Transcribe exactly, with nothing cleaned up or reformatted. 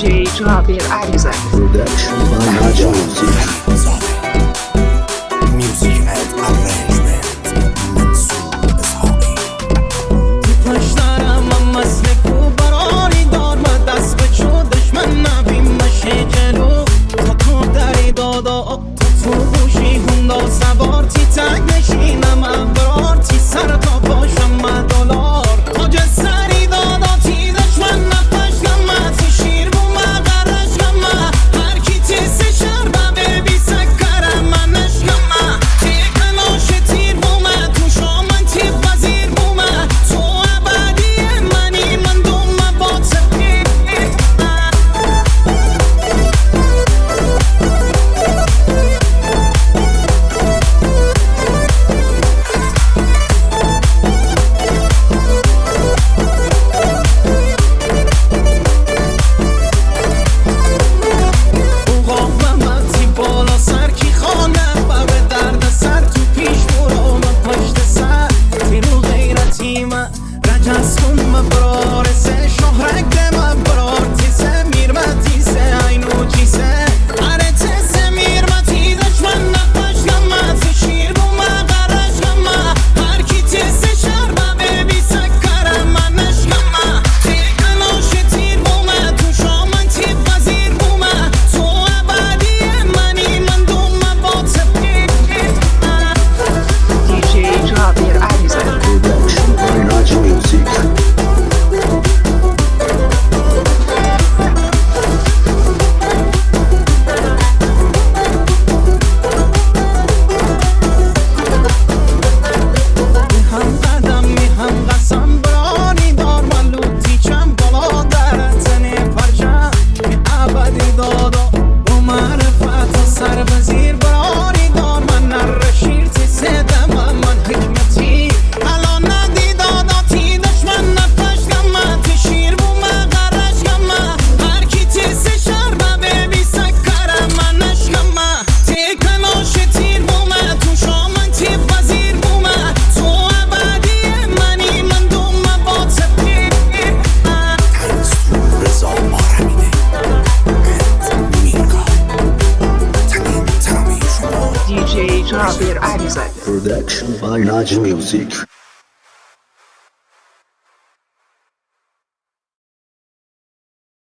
J Jabir Alizade. Production by Najim Music. Music and arrangement, Mansoor Ishaqi. Ti paşlara mamas ne ku barori dorma das beço düşman nabim maşe celo. Koto dari dodo. تو گوشی هوندا سوار، تی تک نشینم ابرار، تی سر تا پاشم دلار. خاج سری دادا تی دشمن نپشتم، تی شیر بوم قرشم. هر کی تی سه شهر به بی سکرم نشکم. تی کناش تیر بوم، تو شامن تی وزیر بوم. تو ابدی منی، من دوم با تو. اوقا ممتی بالا سر کی خانه، بغه درد سر تو پیش برو، من پشت سر. تیرو غیرتی من. رجز کن مبرار سه، شهرک ده مبرار تی سه، میر متی سه، عینو چی سه. آره تی سه میر متی دشمن نپشتم، تی شیر بوم قرشم. هر کی تی سه شهر به بی سکرم نشکم. تی کناش تیر بوم، تو شامن تی وزیر بوم. تو ابدی منی، من دوم با تو. D J Jabir Alizade. Production by Najim Music. می‌هم قدم، می‌هم قسم، براری دار من لوتی چم، بالا در تنه پرچم. ابدی دادا، با معرفت سر بزیر، براری دار من نره شیر، تی سه دم من حکمتی. الان ندی دادا، تی دشمن نپشتم، تی شیر بوم قرشم. هر کی تی سه شهر به بی سکرم نشکم. تی کناش تیر بوم، تو شامن تی وزیر بوم. تو ابدی منی، من دوم با تو. رضا مارمیده. میرگا. تنین ترامی شما. D J Jabir Alizade. Production by Najim Music.